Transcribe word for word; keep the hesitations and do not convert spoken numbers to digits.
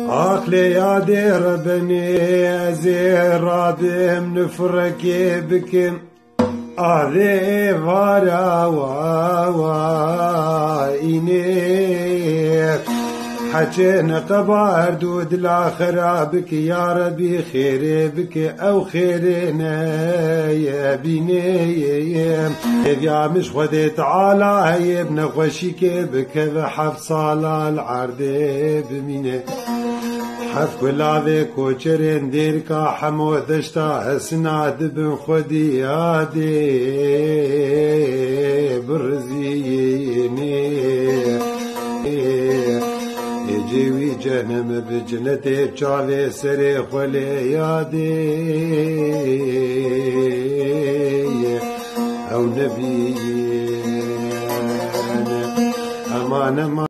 Aqlê yadê rebenê, ez ê rabim nifrekê bikim. Avê vara wa wa înê. Heçê neqeba erd û dila xera bike, ya Rebî xêrê bike, ew xêrê neye bînê. Hêviya min ji Xwedê Teala heye, bi nexweşîkê bikeve heft sala li erdê bimîne. Heft gulavê koçerên dêrika hemo deşta hesina dibin xwedî yadê birizînê. Êcê wî cehneme bi cinetê çavê serê xwe lê yadê ew nebîn. Eman, eman.